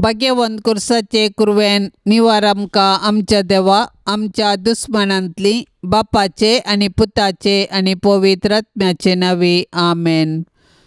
भाग्यवंत कुर्साचे कुरवेन निवार आमकां आमच्या देवा आमच्या दुस्मानांतली बापाचे आनी पुताचे आनी पवित्र आत्म्याचे नांवी आमेन.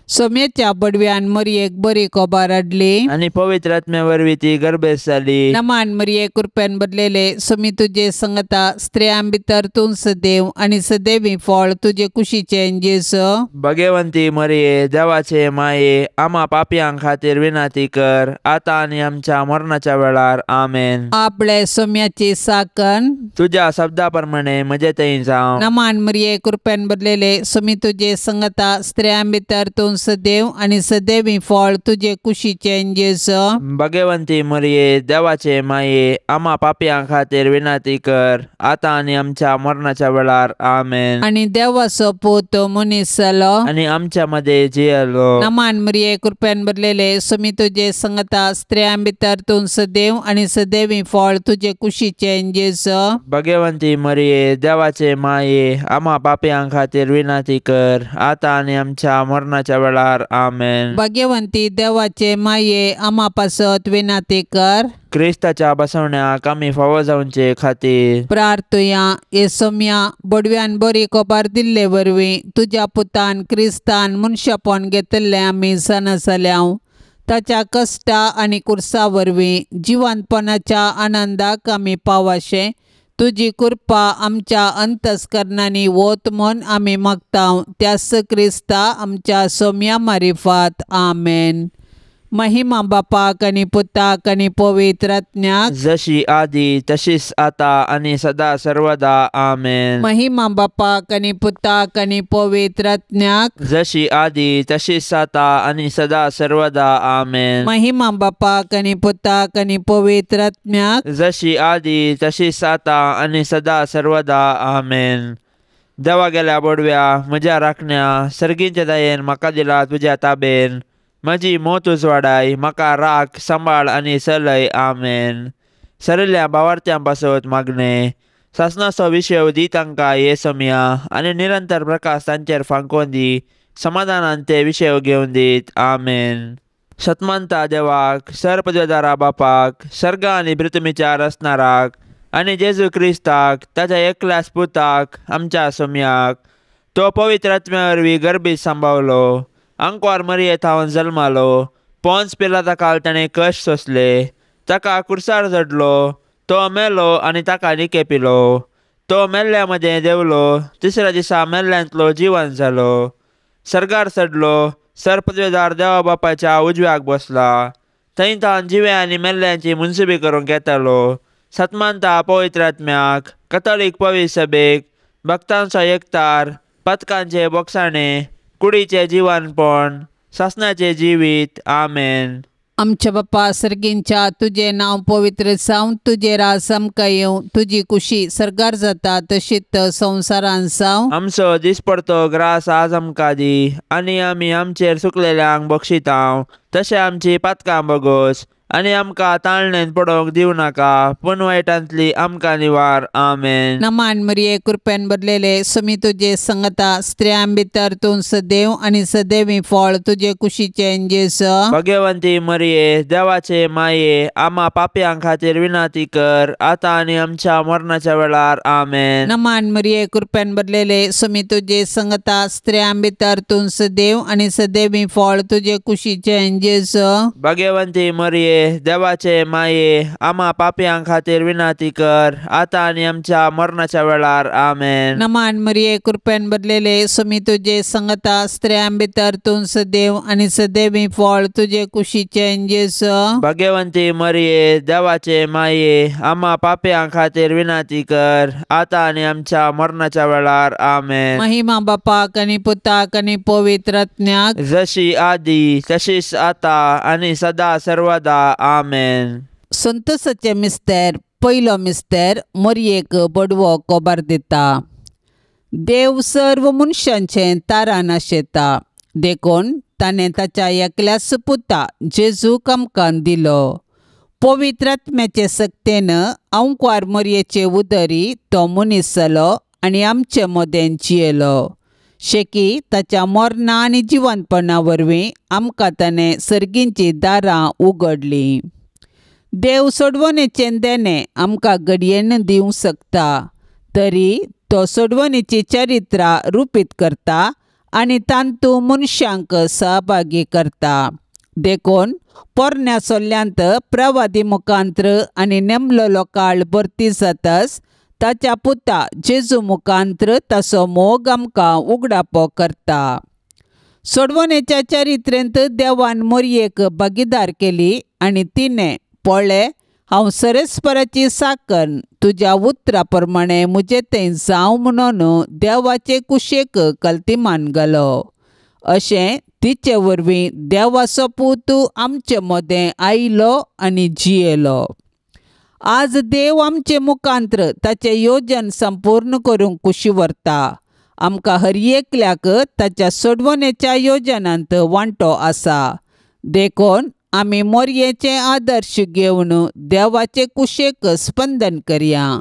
सोम्याच्या बडव्यान मरयेक बरी कोबार हाडली आनी पवित्र आत्म्या वरवीं ती गर्भेस्त जाली. नमान मरये कृपेन भरलेले सोमी तुजे संगता स्त्रियां भितर तूं सदैव आनी सदैवी फळ तुजे कुशीचें जेजू. भगवंती मरये देवाचे माये आमा पापयां खातीर विनंती कर आतां आनी आमच्या मरणाच्या वेळार आमेन. आपले सोम्याची साकन तुज्या शब्दा प्रमाणे म्हजे थंय जावं. नमान मरये कृपेन भरलेले सोमी तुजे संगता स्त्रियां भितर तूं सदैव आनी सदैवी फळ तुजे कुशीचें जेजू. भगवंती मरये देवाचे माये आमा पापयां खातीर विनंती कर आतां आनी आमच्या मरणाच्या वेळार आमेन. आनी देवाचो पूत मनीस जालो आनी आमच्या मदें जियेलो. नमान मरये कृपेन भरलेले सोमी तुजे संगता स्त्रियां भितर तूं सदैव आनी सदैवी फळ तुजे कुशीचें जेजू. भगवंती मरये देवाचे माये आमा पापयां खातीर विनंती कर आतां आनी आमच्या मरणाच्या वेळार आमेन. भाग्यवंती देवाचे माये आमा पासत विनंती कर. क्रिस्ताच्या बसवण्याक आमी फावो जावचे खातीर प्रार्थुया. हे सोम्या बडव्यान बरी कोबार दिल्ले वरवीं तुज्या पुतान क्रिस्तान मनशापण घेतिल्लें आमी जाणा जाल्याव. ताच्या कश्टा आनी कुर्सा वरवीं जिवंतपणाच्या आनंदाक आमी पावाशें तुजी कृपा आमच्या अंतस्करणांनी वत म्हूण आमी मागता त्याच क्रिस्ता आमच्या सोम्या मारिफात आमेन. महिमा बापाक आनी पुताक आनी पवित्र आत्म्याक जशी आदी तशीच आता आनी सदा सर्वदा आमेन. महिमा बापाक आनी पुताक आनी पवित्र आत्म्याक जशी आदी तशीच आता आनी सदा सर्वदा आमेन. महिमा बापाक आनी पुताक आनी पवित्र आत्म्याक जशी आदी तशीच आता आनी सदा सर्वदा आमेन. देवा गेल्या बोडव्या म्हज्या राखण्या सर्गींच्या दयेन म्हाका दिला तुज्या ताबेन म्हजी मोत उजवाडाय म्हाका राख सांबाळ आनी चलय आमेन. सरिल्ल्या भावार्थ्यां पासत मागणें सासणाचो विशय दी तांकां हे समया आनी निरंतर प्रकाश तांचेर फांकोवन दी समाधानान ते विशय घेवन दीत आमेन. सतमानता देवाक सरपदवेदारा बापाक सर्ग आनी पृथ्वीच्या रचणाराक आनी जेजू क्रिस्ताक ताच्या एकल्याच पुताक आमच्या सोम्याक तो पवित्र आत्म्या वरवीं गर्भीत सांबावलो आंकवार मरये थावन जल्मालो पोन्स पिलाता काल ताणें कश्ट सोंसले ताका कुर्सार चडलो तो मेलो आनी ताका निके पिलो तो मेल्ल्या मदें देंवलो तिसऱ्या दिसा मेल्ल्यांतलो जिवन जालो सर्गार चडलो सरपदवेदार देवा बापाच्या उजव्याक बसला थंय तावन जिव्या आनी मेल्ल्यांची मुनसुबी करूंक येतालो. सतमानता पवित्र आत्म्याक कथोलीक पवित्र सभेक भक्तांचो एकतार पथकांचे बोगसाणे कुडीचें जिवनपण सासणाचें जिवीत आमेन. आमच्या बापा सर्गींच्या तुजें नांव पवित्र जावं तुजें राज आमकां येवं तुजी कुशी सर्गार जाता तशीच संवसारान जावं. आमचो दिसपडतो ग्रास आज आमकां दी आनी आमी आमचेर सुकलेल्यांक बक्षितांव तशें आमची पातकां बगोस आनी आमकां ताळणेन पडोवंक दिवं नाका पूण वायटांतली आमकां निवार आमेन. नमान मरये कृपेन भरलेले सोमी तुजे संगता स्त्रियां भितर तूं सदैव आनी सदैवी फळ तुजे कुशीचें जेजू. भगवंती मरये देवाचे माये आमा पापयां खातीर विनंती कर आतां आनी आमच्या मरणाच्या वेळार आमेन. नमान मरये कृपेन भरलेले सोमी तुजे संगता स्त्रियां भितर तूं सदैव आनी सदैवी फळ तुजे कुशीचें जेजू. भगवंती मरये देवाचे माये आमा पापयां खातीर विनंती कर आतां आनी आमच्या मरणाच्या वेळार आमेन. नमान मरये कृपेन भरलेले सोमी तुजे संगता स्त्रियां भितर तूं सदैव आनी सदैवी फळ तुजे कुशीचें जेजू. भगवंती मरये देवाचे माये आमा पापयां खातीर विनंती कर आतां आनी आमच्या मरणाच्या वेळार आमेन. महिमा बापाक आनी पुताक आनी पवित्र आत्म्याक जशी आदी तशीच आतां आनी सदा सर्वदा आमेन. संतोषाचे मिस्तेर पयलो मिस्तेर मरयेक बडवो कोबार दिता. देव सर्व मनशांचें तारान आशेता देखून ताणें ताच्या एकल्याच पुता जेजूक आमकां दिलो. पवित्र आत्म्याचे सक्तेन आंकवार मरयेचे उदरी तो मनीस जालो आनी आमचे मदें जियेलो. शेकी ताच्या मरणा आनी जिवनपणा वरवीं आमकां ताणें सर्गींचीं दारां उगडलीं. देव सोडवणेचें देणें आमकां घडयेन दिवंक शकता, तरी तो सोडवणेची चरित्रां रुपीत करता आनी तांतू मनशांक सहभागी करता. देखून पोरण्या सोल्ल्यांत प्रवादी मुखांत्र आनी नेमलेलो काळ भरती जातच ताच्या पुता जेजू मुखांत्र ताचो मोग आमकां उगडापो करता. सोडवणेच्या चरित्रेंत देवान मोरयेक भागीदार केली आनी तिणें पळय हांव सरस्पराची साकन तुज्या उतरा प्रमाणे म्हजें तें जावं म्हणून देवाचे कुशेक कल्तिमान घालो. अशें तिचे वरवीं देवाचो पूत आमचे मदें आयलो आनी जियेलो. आज देव आमचे मुखांत्र ताचें योजन संपूर्ण करूंक कुशी व्हरता. आमकां हर एकल्याक ताच्या सोडवणेच्या योजनांत वांटो आसा. देखून आमी मोरयेचे आदर्श घेवन देवाचे कुशेक स्पंदन करया.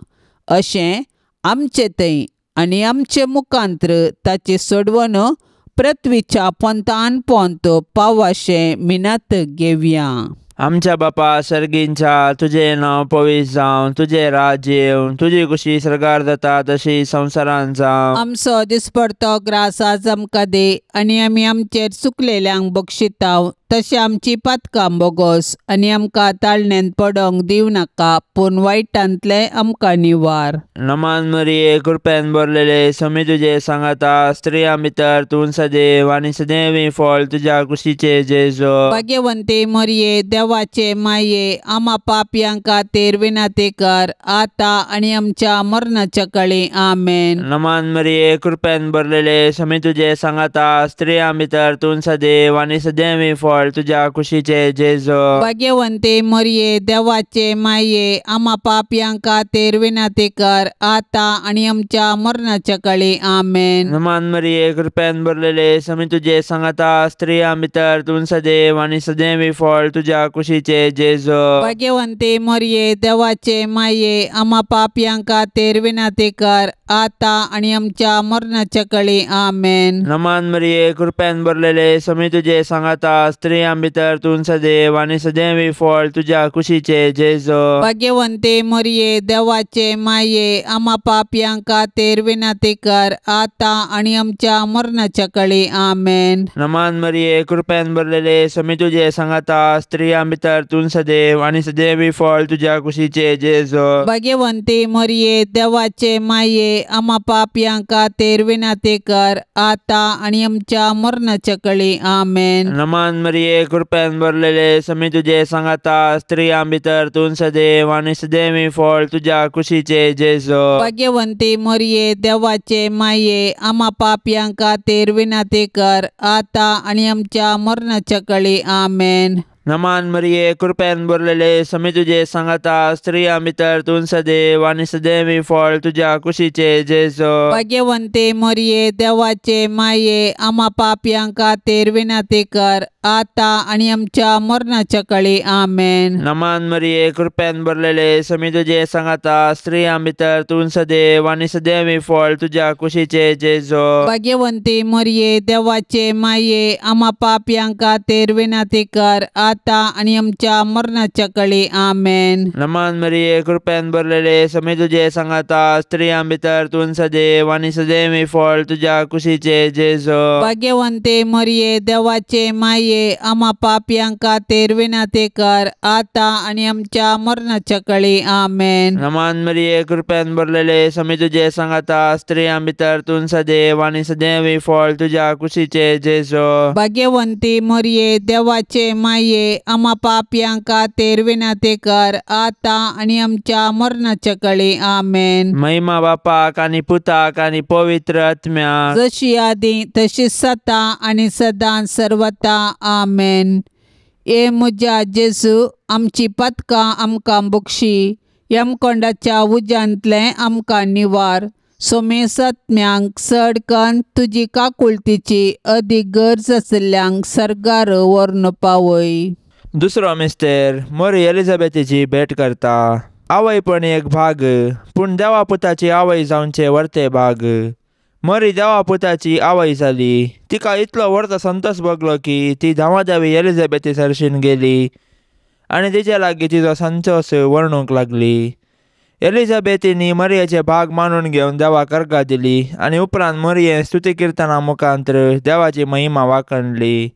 अशें आमचे थंय आनी आमचे मुखांत्र ताची सोडवण पृथ्वीच्या पोंतान पोंत पावाशें मिनात घेवया. आमच्या बापा सर्गींच्या तुजें नांव पवित्र जावं, तुजें राज्य येवं, तुजी कुशी सर्गार जाता तशी संवसारांत जावं. आमचो दिसपडतो ग्रास आज आमकां दी आनी आमी आमचेर चुकलेल्यांक बक्षिताव तशें आमची पातकां बोगोस आनी आमकां ताळण्यांत पडोंक दिवं नाका, पूण वायटांतलें आमकां निवार. नमान मरिये, कृपेन भरलेले, स्वामी तुजे सांगाता, स्त्रियां भितर तूं सदैव आनी सदैव फळ तुज्या कुशीचे जेजू. भाग्यवंती मरिये, देवाचे माये, आमा पापयां खातीर विनंती कर आतां आनी आमच्या मरणाच्या काळी. आमेन. नमान मरिये, कृपेन भरलेले, स्वामी तुजे सांगाता, स्त्रियां भितर तूं सदैव आनी सदैव फळ तुज्या कुशीचे जेजू. भाग्यवंती मरिये, देवाचे माये, आमा पापयां खातीर विनंती कर आतां आनी आमच्या मरणाच्या काळी. आमेन. नमान मरिये, कृपेन भरलेले, स्वामी तुजे सांगाता, स्त्रियां भितर तूं सदैव आनी सदैव फळ तुज्या कुशीचे जेजू. भाग्यवंती मरिये, देवाचे माये, आमा पापयां खातीर विनंती कर आतां आनी आमच्या मरणाच्या काळी. आमेन. नमान मरिये, कृपेन भरलेले, स्वामी तुजे सांगाता, स्त्रियां भितर तूं सदैव आनी सदैव फळ तुज्या कुशीचे जेजू. भाग्यवंती मरिये, देवाचे माये, आमा पापयां खातीर विनंती कर आतां आनी आमच्या मरणाच्या काळी. आमेन. नमान मरिये, कृपेन भरलेले, स्वामी तुजे सांगाता, स्त्रियां भितर तूं सदैव आनी सदैव फळ तुज्या कुशीचे जेजू. भाग्यवंती मरिये, देवाचे माये, आमा पापयां खातीर विनंती कर आतां आनी आमच्या मरणाच्या काळी. आमेन. नमान मरिये, कृपेन भरलेले, स्वामी तुजे सांगाता, स्त्रियां भितर तूं सदैव आनी सदैव फळ तुज्या कुशीचे जेजू. भाग्यवंती मरिये, देवाचे माये, आमा पापयां खातीर विनंती कर आतां आनी आमच्या मरणाच्या काळी. आमेन. नमान मरिये, कृपेन भरलेले, स्वामी तुजे सांगाता, स्त्रियां भितर तूं सदैव आनी सदैव फळ तुज्या कुशीचे जेजू. भाग्यवंती मरिये, देवाचे माये, आमा पापयां खातीर विनंती कर आतां आनी आमच्या मरणाच्या काळी. आमेन. नमान मरिये, कृपेन भरलेले, स्वामी तुजे सांगाता, स्त्रियां भितर तूं सदैव आनी सदैव फळ तुज्या कुशीचे जेजू. भाग्यवंती मरिये, देवाचे माये, आमा पापयां खातीर विनंती कर आतां आनी आमच्या मरणाच्या काळी. आमेन. नमान मरिये, कृपेन भरलेले, स्वामी तुजे सांगाता, स्त्रियां भितर तूं सदैव आनी सदैव फळ तुज्या कुशीचे जेजू. भाग्यवंती मरिये, देवाचे माये, आमा पापयां खातीर विनंती कर आतां आनी आमच्या मरणाच्या काळी. आमेन. नमान मरिये, कृपेन भरलेले, स्वामी तुजे सांगाता, स्त्रियां भितर तूं सदैव आनी सदैव फळ तुज्या कुशीचे जेजू. भाग्यवंती मरिये, देवाचे माये, आमा पापयां खातीर विनंती कर आतां आनी आमच्या मरणाच्या काळी. आमेन. महिमा बापाक आनी पुताक आनी पवित्र आत्म्याक, जशी आदी तशी सदां आनी सदां सर्वता. आमेन. ए म्हज्या जेजू, आमची पातकां आमकां बक्षी, यमकोंडाच्या उज्यांतलें आमकां निवार, सोमेसत्म्यांक चड कन्न तुजी काकुळतीची अदीक गरज आशिल्ल्यांक सर्गार व्हरून पावय. दुसरो मिस्तेर मोरी एलिझाबेथीची भेट करता. आवय पण एक भाग, पूण देवा पुताची आवय जावचे वर्ते भाग. मरी देवा पुताची आवय जाली. तिका इतलो व्हडलो संतोष भोगलो की ती धांवाधावी एलिझाबेथी सरशीन गेली आनी तिचे लागीं तिचो संतोस वर्णूंक लागली. एलिझाबेथीनी मरियेचे भाग मानून घेवन देवाक अर्गां दिली आनी उपरांत मरियेन स्तुती किर्तना मुखांत्र देवाची महिमा वाखणली.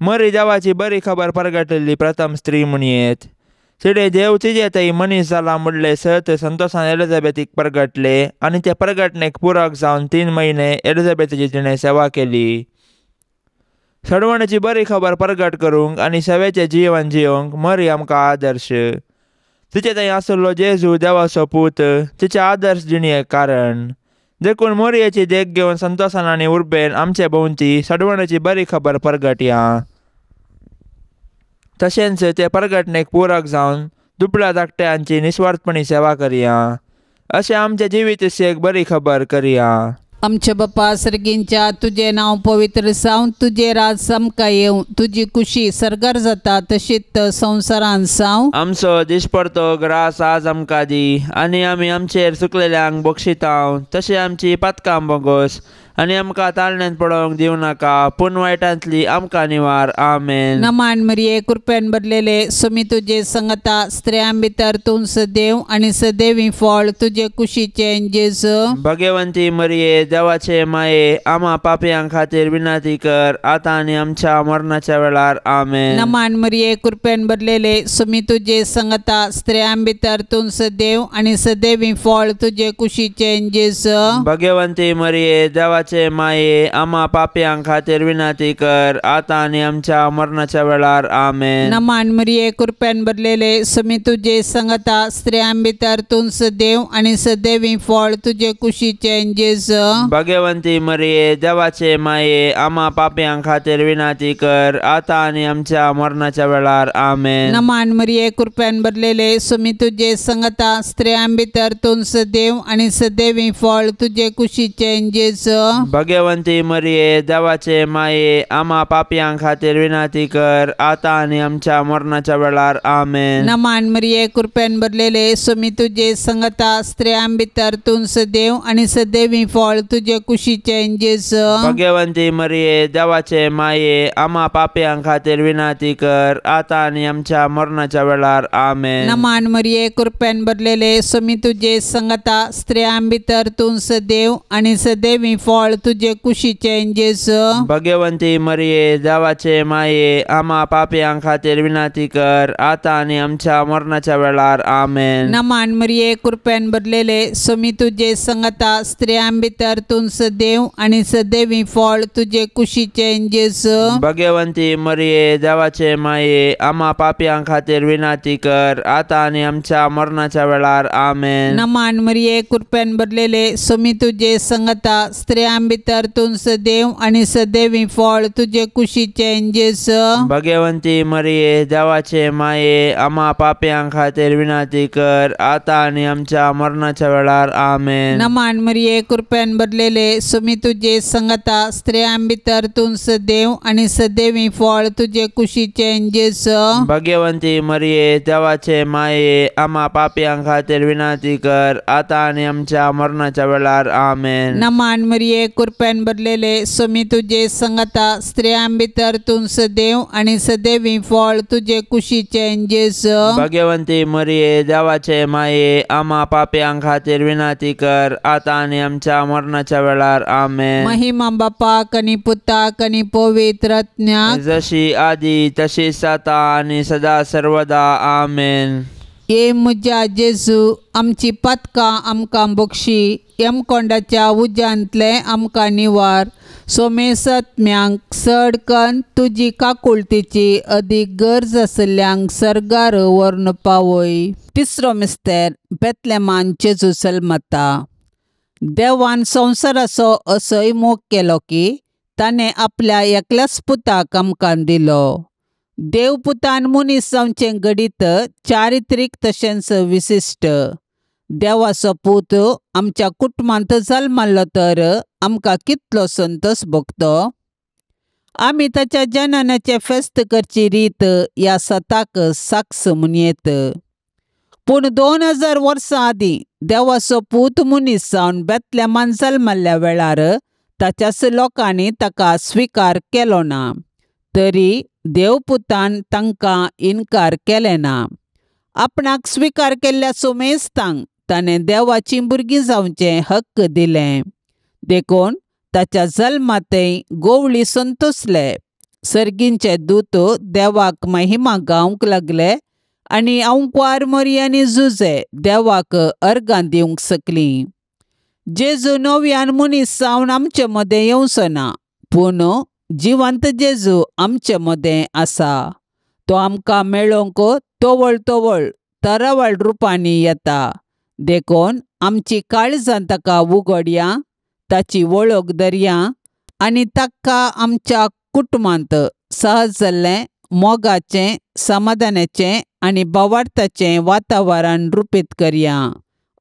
मरी देवाची बरी खबर परगटिल्ली प्रथम स्त्री म्हणयेत. तिणें देव तिजे थंय मनीस जाला म्हणलें सत संतोसान एलिझाबेथीक परगटले आनी ते परगटणेक पुरक जावन 3 म्हयने एलिझाबेथीची तिणें सेवा केली. सडवणेची बरी खबर परगट करूंक आनी सेवेचें जिवन जियोंक मरी आमकां आदर्श. तिचे थंय आसलो जेजू देवाचो पूत तिचे आदर्श जिणेक कारण. देखून मोरयेची देख घेवन संतोसान आनी उर्बेन आमचे भोंवती सडवणेची बरी खबर परगटया. तशेंच ते परगटणेक पुरक जावन दुबळ्या धाकट्यांची निस्वार्थपणी सेवा करया. अशें आमच्या जिवीत एक बरी खबर करया. आमच्या बापा सर्गींच्या तुजें नांव पवित्र जावं, तुजें राज आमकां येवं, तुजी कुशी सर्गार जाता तशीच संवसारान जावं. आमचो दिसपडतो ग्रास आज आमकां दी आनी आमी आमचेर चुकलेल्यांक बक्षितांव तशें आमची पातकां बोगोस आनी आमकां ताळण्यांत पडोवंक दिवं नाका पूण वायटांतली आमकां निवार. आमेन. नमान मरिये, कृपेन भरलेले, सुमी तुजे संगता, स्त्रियां भितर तूं सदैव आनी सदैवी फळ तुजे कुशीचें जेजू. भगवंती मरिये, देवाचे माये, आमा पापयां खातीर विनंती कर आतां आनी आमच्या मरणाच्या वेळार. आमेन. नमान मरिये, कृपेन भरलेले, सुमी तुजे संगता, स्त्रियां भितर तूं सदैव आनी सदैवी फळ तुजे कुशीचें जेजू. भगवंती मरिये, देवाचे माये, आमा पापयां खातीर विनंती कर आतां आनी आमच्या मरणाच्या वेळार. आमेन. नमान मरिये, कृपेन भरलेले, सुमी तुजे संगता, स्त्रियां भितर तूं सदैव आनी सदैवी फळ तुजे कुशीचें जेजू. भगवंती मरिये, देवाचे माये, आमा पापयां खातीर विनंती कर आतां आनी आमच्या मरणाच्या वेळार. आमेन. नमान मरिये, कृपेन भरलेले, सुमी तुजे संगता, स्त्रियां भितर तूं सदैव आनी सदैवी फळ तुजे कुशीचें जेजू. भगवंती मरिये, देवाचे माये, आमा पापयां खातीर विनंती कर आतां आनी आमच्या मरणाच्या वेळार. आमेन. नमान मरिये, कृपेन भरलेले, सुमी तुजे संगता, स्त्रियां भितर तूं सदैव आनी सदैवी फळ तुजे कुशीचें जेजू. भगवंती मरिये, देवाचे माये, आमा पापयां खातीर विनंती कर आतां आनी आमच्या मरणाच्या वेळार. आमेन. नमान मरिये, कृपेन भरलेले, सुमी तुजे संगता, स्त्रियां भितर तूं सदैव आनी सदैवी फळ तुजे कुशीचें जेजू. भगवंती मरिये, देवाचे माये, आमा पापयां खातीर विनंती कर आतां आनी आमच्या मरणाच्या वेळार. आमेन. नमान मरिये, कृपेन भरलेले, सुमी तुजे संगता, स्त्रियां भितर तूं सदैव आनी सदैवी फळ तुजे कुशीचें जेजू. भगवंती मरिये, देवाचे माये, आमा पापयां खातीर विनंती कर आतां आनी आमच्या मरणाच्या वेळार. आमेन. नमान मरिये, कृपेन भरलेले, सुमी तुजे संगता, स्त्रियां भितर तूं सदैव आनी सदैवी फळ तुजे कुशीचें जेजू. भगवंती मरिये, देवाचे माये, आमा पापयां खातीर विनंती कर आतां आनी आमच्या मरणाच्या वेळार. आमेन. नमान मरिये, कृपेन भरलेले, सुमी तुजे संगता, स्त्रियां भितर तूं सदैव आनी सदैवी फळ तुजे कुशीचें जेजू. भगवंती मरिये, देवाचे माये, आमा पापयां खातीर विनंती कर आतां आनी आमच्या मरणाच्या वेळार. आमेन. नमान मरिये, कृपेन भरलेले, सुमी तुजे संगता, स्त्रियां भितर तूं सदैव आनी सदैवी फळ तुजे कुशीचें जेजू. भगवंती मरिये, देवाचे माये, आमा पापयां खातीर विनंती कर आतां आनी आमच्या मरणाच्या वेळार. आमेन. महिमा बापाक आनी पुताक आनी पवित्र आत्म्याक, जशी आदी तशीच आतां आनी सदा सर्वदा. आमेन. ये म्हज्या जेजू, आमची पातकां आमकां बक्षी, यमकोंडाच्या उज्यांतलें आमकां निवार, सोमेसत्म्यांक चड कन्न तुजी काकुळतीची अदीक गरज आशिल्ल्यांक सर्गार व्हरून पावय. तिसरो मिस्तेर, बेतलेमान जेजू जल्मता. देवान संवसाराचो असोय मोग केलो की ताणें आपल्या एकल्याच पुताक आमकां दिलो. देव पुतान मनीस जावचें घडीत चारित्रीक तशेंच विशिश्ट. देवाचो पूत आमच्या कुटुंबांत जल्मल्लो तर आमकां कितलो संतोस भोगतो. आमी ताच्या जननाचें फेस्त करची रीत ह्या सताक साक्ष म्हणयेत. पूण 2000 वर्सां आदीं देवाचो पूत मनीस जावन बेतलेमान जल्मल्ल्या वेळार ताच्याच लोकांनी ताका स्विकार केलो ना. तरी देवपुतान तांकां इन्कार केलें ना. आपणाक स्विकार केल्ल्या सुमेस्तांक ताणें देवाचीं भुरगीं जावचें हक्क दिलें. देखून ताच्या जल्मातय गोवळी संतोसले. सर्गींचे दूत देवाक महिमा गावंक लागले आनी अंकवार मोरी आनी जुजे देवाक अर्गां दिवंक शकलीं. जेजू नव्यान मनीस जावन आमचे मदें येवचो ना, पूण जिवंत जेजू आमचे मदें आसा. तो आमकां मेळोवंक तवळ तवळ तरावळ रुपांनी येता. देखून आमची काळजां ताका उगडया, ताची वळख धरया आनी ताका आमच्या कुटुंबांत सहज जाल्लें मोगाचें, समाधानाचें आनी भावार्थाचें वातावरण रुपीत करया.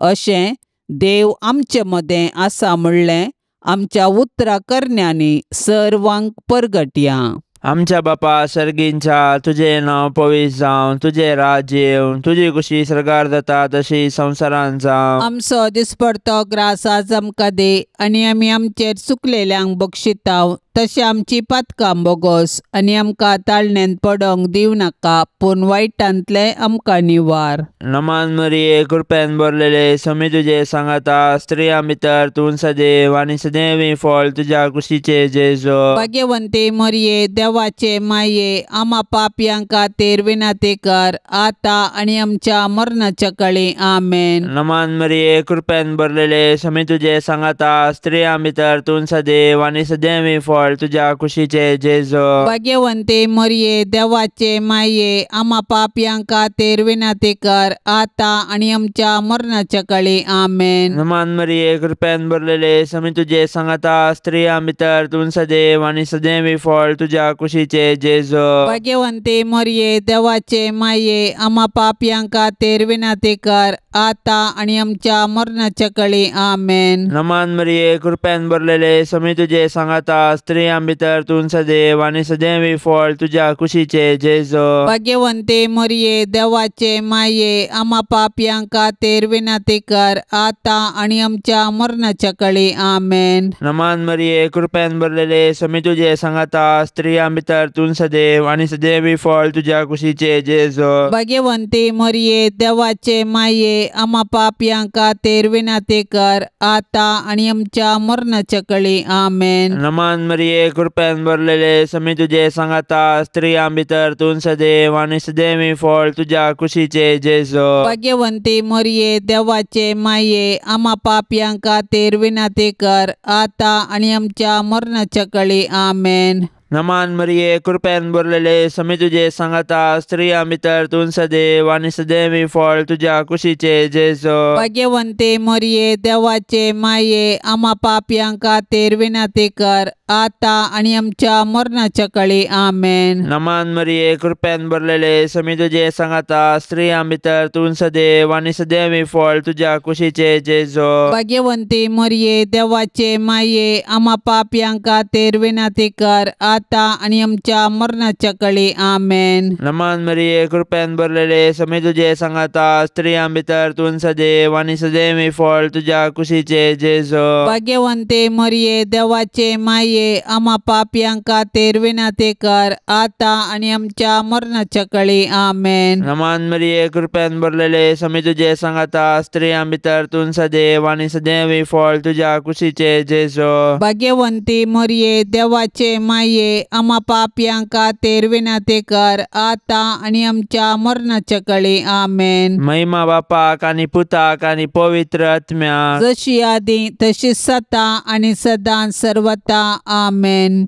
अशें देव आमचे मदें आसा म्हणलें आमच्या उतरा करण्यांनी सर्वांक परगटया. आमच्या बापा सर्गींच्या, तुजें नांव पवित्र जावं, तुजें राज्य येवं, तुजी खुशी सर्गार जाता तशी संवसारांत जावं. आमचो दिसपडतो ग्रास आज आमकां दी आनी आमी आमचेर चुकलेल्यांक बक्षिताव तशें आमची पातकां बोगोस आनी आमकां ताळण्यांत पडोंक दिवं नाका, पूण वायटांतलें आमकां निवार. नमान मरिये, कृपेन भरलेले, स्वामी तुजे सांगाता, स्त्रियां भितर तूं सदैव आनी सदैव फळ तुज्या कुशीचे जेजू. भाग्यवंती मरिये, देवाचे माये, आमा पापयां खातीर विनंती कर आतां आनी आमच्या मरणाच्या काळी. आमेन. नमान मरिये, कृपेन भरलेले, स्वामी तुजे सांगाता, स्त्रियां भितर तूं सदैव आनी सदैव फळ तुज्या कुशीचे जेजू. भाग्यवंती मरिये, देवाचे माये, आमा पापयां खातीर विनंती कर आतां आनी आमच्या मरणाच्या काळी. आमेन. नमान मरिये, कृपेन भरलेले, स्वामी तुजे सांगाता, स्त्रियां भितर तूं सदैव आनी सदैव फळ तुज्या कुशीचे जेजू. भाग्यवंती मरिये, देवाचे माये, आमा पापयां खातीर विनंती कर आतां आनी आमच्या मरणाच्या काळी. आमेन. नमान मरिये, कृपेन भरलेले, स्वामी तुजे सांगाता, स्त्रियां भितर तूं सदैव आनी सदैव फळ तुज्या कुशीचे जेजू. भाग्यवंती मरिये, देवाचे माये, आमा पापयां खातीर विनंती कर आतां आनी आमच्या मरणाच्या काळी. आमेन. नमान मरिये, कृपेन भरलेले, स्वामी तुजे सांगाता, स्त्रियां भितर तूं सदैव आनी सदैव फळ तुज्या कुशीचे जेजू. भाग्यवंती मरिये, देवाचे माये, आमा पापयां खातीर विनंती कर आतां आनी आमच्या मरणाच्या काळी. आमेन. नमान मरिये, कृपेन भरलेले, स्वामी तुजे सांगाता, स्त्रियां भितर तूं सदैव आनी सदैव फळ तुज्या कुशीचे जेजू. भाग्यवंती मरिये, देवाचे माये, आमा पापयां खातीर विनंती कर आतां आनी आमच्या मरणाच्या काळी. आमेन. नमान मरिये, कृपेन भरलेले, स्वामी तुजे सांगाता, स्त्रियां भितर तूं सदैव आनी सदैव फळ तुज्या कुशीचे जेजू. भाग्यवंती मरिये, देवाचे माये, आमा पापयां खातीर विनंती कर आतां आनी आमच्या मरणाच्या काळी. आमेन. नमान मरिये, कृपेन भरलेले, स्वामी तुजे सांगाता, स्त्रियां भितर तूं सदैव आनी सदैव फळ तुज्या कुशीचे जेजू. भाग्यवंती मरिये, देवाचे माये, आमा पापयां खातीर विनंती कर आतां आनी आमच्या मरणाच्या काळी. आमेन. नमान मरिये, कृपेन भरलेले, स्वामी तुजे सांगाता, स्त्रियां भितर तूं सदैव आनी सदैव फळ तुज्या कुशीचे जेजू. भाग्यवंती मरिये, देवाचे माये, आमा पापयां खातीर विनंती कर आतां आनी आमच्या मरणाच्या काळी. आमेन. नमान मरिये, कृपेन भरलेले, स्वामी तुजे सांगाता, स्त्रियां भितर तूं सदैव आनी सदैव फळ तुज्या कुशीचे जेजू. भाग्यवंती मरिये, देवाचे माये, आमा पापयां खातीर विनंती कर आतां आनी आमच्या मरणाच्या काळी. आमेन. महिमा बापाक आनी पुताक आनी पवित्र आत्म्याक, जशी आदी तशी सता आनी सदां सर्वता. आमेन.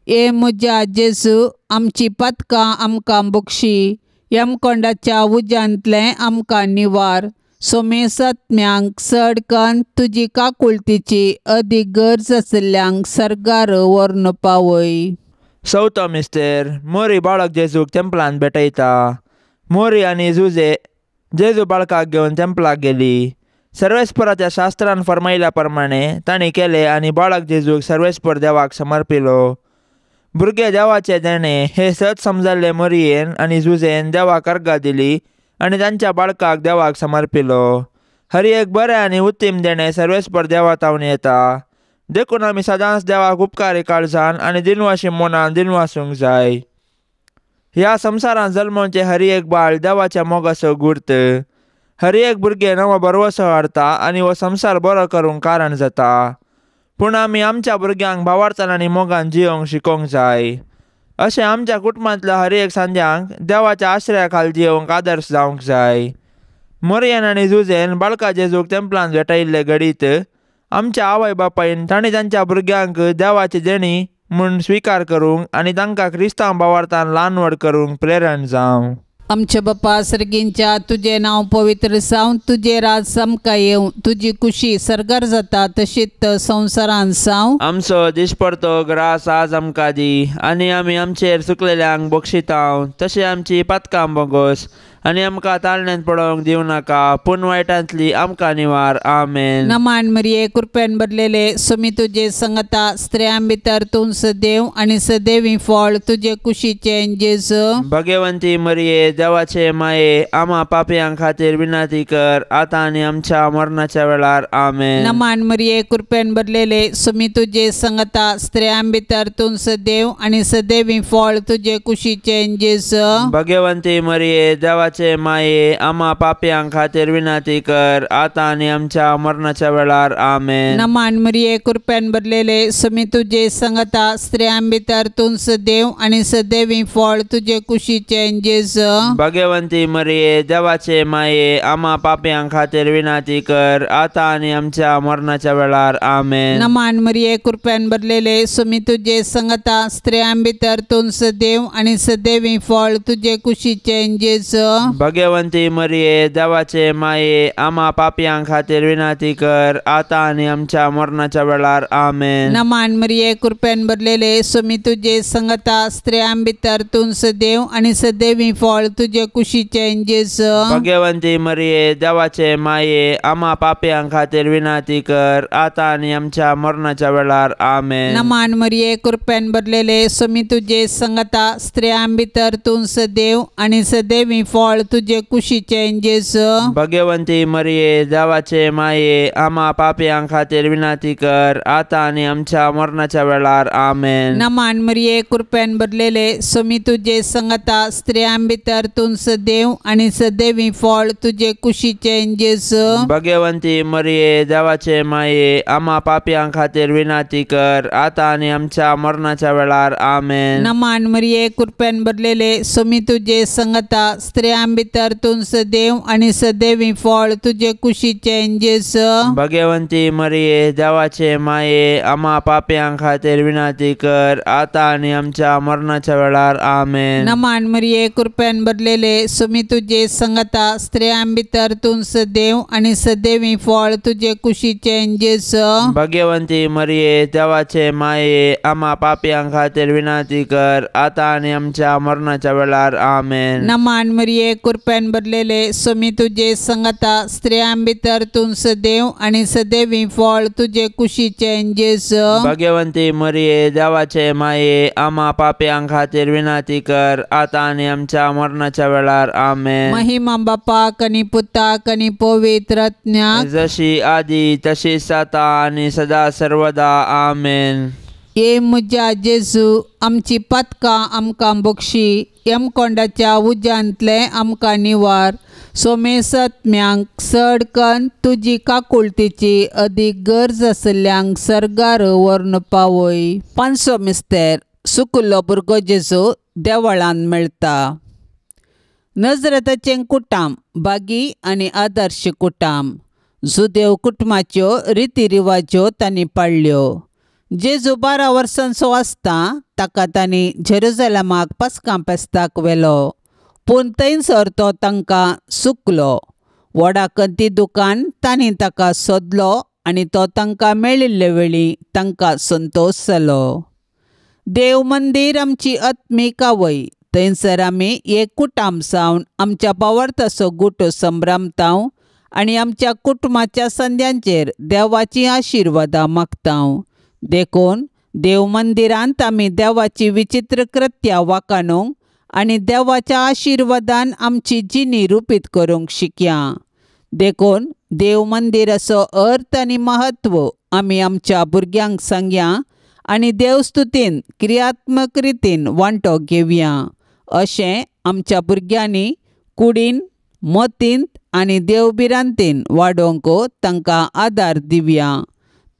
ए म्हज्या जेजू, आमची पातकां आमकां बक्षी, यमकोंडाच्या उज्यांतलें आमकां निवार, सोमेसात्म्यांक चड कन्न तुजी काकुळतीची अदीक गरज आशिल्ल्यांक सर्गार व्हरून पावय. चवथो मिस्तेर, मोरी बाळक जेजूक तेंपलान भेटयता. मोरी आनी जुजे जेजू बाळकाक घेवन तेंपलाक गेली. सर्वेस्पराच्या शास्त्रान फर्मायल्या प्रमाणे तांणी केले आनी बाळक जेजूक सर्वेस्पर देवाक समर्पिलो. भुरगे देवाचे देणे हे सत समजल्ले मोरयेन आनी जुजेन देवाक अर्गां दिली आनी तांच्या बाळकाक देवाक समर्पिलो. हर एक बरें आनी उत्तीम देणें सर्वेस्पर देवा तावन येता. देखून आमी सदांच देवाक उपकारी काळजान आनी दिनवाशी मनान दिनवासूंक जाय. ह्या संवसारांत जल्मोवचें हर एक बाळ देवाच्या मोगाचो गुर्त. हर एक भुरगें नवो भरवसो हाडटा आनी हो संवसार बरो करूंक कारण जाता. पूण आमी आमच्या भुरग्यांक भावार्थान आनी मोगान जियोंक शिकोवंक जाय. अशें आमच्या कुटुंबांतल्या हर एक सांद्यांक देवाच्या आश्रया खाल जियोंक आदर्श जावंक जाय. मोरयन आनी जुजेन बाळका जेजूक तेंपलान भेटयल्ले घडीत आमच्या आवय बापायन तांणी तांच्या भुरग्यांक देवाची देणी म्हूण स्विकार करूंक आनी तांकां क्रिस्तांव भावार्थान ल्हान व्हड करूंक प्रेरण जावं. आमच्या बापा सर्गींच्या तुजें नांव पवित्र जावं, तुजें राज आमकां येवं, तुजी कुशी सर्गार जाता तशीच संवसारांत जावं. आमचो दिसपडतो ग्रास आज आमकां दी आनी आमी आमचेर चुकलेल्यांक बक्षितांव तशें आमची पातकां बोगोस आनी आमकां ताळण्यांत पडोवंक दिवं नाका पूण वायटांतली आमकां निवार. आमेन. नमान मरिये कृपेन भरलेले सुमी तुजे संगता, स्त्रियां भितर तूं सदैव आनी सदैवी फळ तुजे कुशीचें जेजू. भगवंती मरिये देवाचे माये आमा पापयां खातीर विनंती कर आतां आनी आमच्या मरणाच्या वेळार. आमेन. नमान मरिये कृपेन भरलेले सुमी तुजे संगता, स्त्रियां भितर तूं सदैव आनी सदैवी फळ तुजे कुशीचें जेजू. भगवंती मरिये देवाचे माये आमा पापयां खातीर विनंती कर आतां आनी आमच्या मरणाच्या वेळार. आमेन. नमान मरिये कृपेन भरलेले सुमी तुजे संगता, स्त्रियां भितर तूं सदैव आनी सदैवी फळ तुजे कुशीचें जेजू. भगवंती मरिये देवाचे माये आमा पापयां खातीर विनंती कर आतां आनी आमच्या मरणाच्या वेळार. आमेन. नमान मरिये कृपेन भरलेले सुमी तुजे संगता, स्त्रियां भितर तूं सदैव आनी सदैवी फळ तुजे कुशीचें जेजू. भगवंती मरिये देवाचे माये आमा पापयां खातीर विनंती कर आतां आनी आमच्या मरणाच्या वेळार. आमेन. नमान मरिये कृपेन भरलेले सुमी तुजे संगता, स्त्रियां भितर तूं सदैव आनी सदैवी फळ तुजे कुशीचें जेजू. भगवंती मरिये देवाचे माये आमा पापयां खातीर विनंती कर आतां आनी आमच्या मरणाच्या वेळार. आमेन. नमान मरिये कृपेन भरलेले सुमी तुजे संगता, स्त्रियां भितर तूं सदैव आनी सदैवी फळ तुजे कुशीचें जेजू. भगवंती मरिये देवाचे माये आमा पापयां खातीर विनंती कर आतां आनी आमच्या मरणाच्या वेळार. आमेन. नमान मरिये कृपेन भरलेले सुमी तुजे संगता, स्त्रियां भितर तूं सदैव आनी सदैवी फळ तुजे कुशीचें जेजू. भगवंती मरिये देवाचे माये आमा पापयां खातीर विनंती कर आतां आनी आमच्या मरणाच्या वेळार. आमेन. नमान मरिये कृपेन भरलेले सुमी तुजे संगता, स्त्रियां भितर तूं सदैव आनी सदैवी फळ तुजे कुशीचें जेजू. भगवंती मरिये देवाचे माये आमा पापयां खातीर विनंती कर आतां आनी आमच्या मरणाच्या वेळार. आमेन. नमान मरिये कृपेन भरलेले सुमी तुजे संगता, स्त्रियां भितर तूं सदैव आनी सदैवी फळ तुजे कुशीचें जेजू. भगवंती मरिये देवाचे माये आमा पापयां खातीर विनंती कर आतां आनी आमच्या मरणाच्या वेळार. आमेन. नमान मरिये कृपेन भरलेले सुमी तुजे संगता, स्त्रियां भितर तूं सदैव आनी सदैवी फळ तुजे कुशीचें जेजू. भगवंती मरिये देवाचे माये आमा पापयां खातीर विनंती कर आतां आनी आमच्या मरणाच्या वेळार. आमेन. महिमा बापाक आनी पुताक आनी पवित्र आत्म्याक, जशी आदी तशीच आतां आनी सदा सर्वदा. आमेन. ये म्हज्या जेजू आमची पातकां आमकां बक्षी, यमकोंडाच्या उज्यांतलें आमकां निवार, सोमेसत्म्यांक चड कन्न तुजी काकुळतीची अदीक गरज आशिल्ल्यांक सर्गार व्हरून पावय. पांचवो मिस्तेर सुकुल्लो भुरगो जेजू देवळान मेळटा. नजरेताचें कुटाम बागी आनी आदर्श कुटाम जुदेव कुटुंबाच्यो रिती रिवाज्यो तांणी पाळ्ळ्यो. जेजू 12 वर्सांचो आसता ताका तांणी जेरुजलमाक पास्कां फेस्ताक व्हेलो, पूण थंयसर तो तांकां सुकलो. व्हडा कंती दुकान तांणी ताका सोदलो आनी तो तांकां मेळिल्ले वेळी तांकां संतोश जालो. देव मंदीर आमची आत्मीक आवय, थंयसर आमी एक कुटाम जावन आमच्या भावार्थाचो गुटो संभ्रमताव आनी आमच्या कुटुंबाच्या संद्यांचेर देवाची आशिर्वादां मागताव. देखून देव मंदिरांत आमी देवाची विचित्र कृत्या वाखाणूंक आनी देवाच्या आशिर्वादान आमची जिणी रुपीत करूंक शिकया. देखून देव मंदिराचो अर्थ आनी म्हत्व आमी आमच्या भुरग्यांक सांगया आनी देवस्तुतीन क्रियात्मक रितीन वांटो घेवया. अशें आमच्या भुरग्यांनी कुडीन मतींत आनी देवभिरांतीन वाडोवंक तांकां आदार दिवया.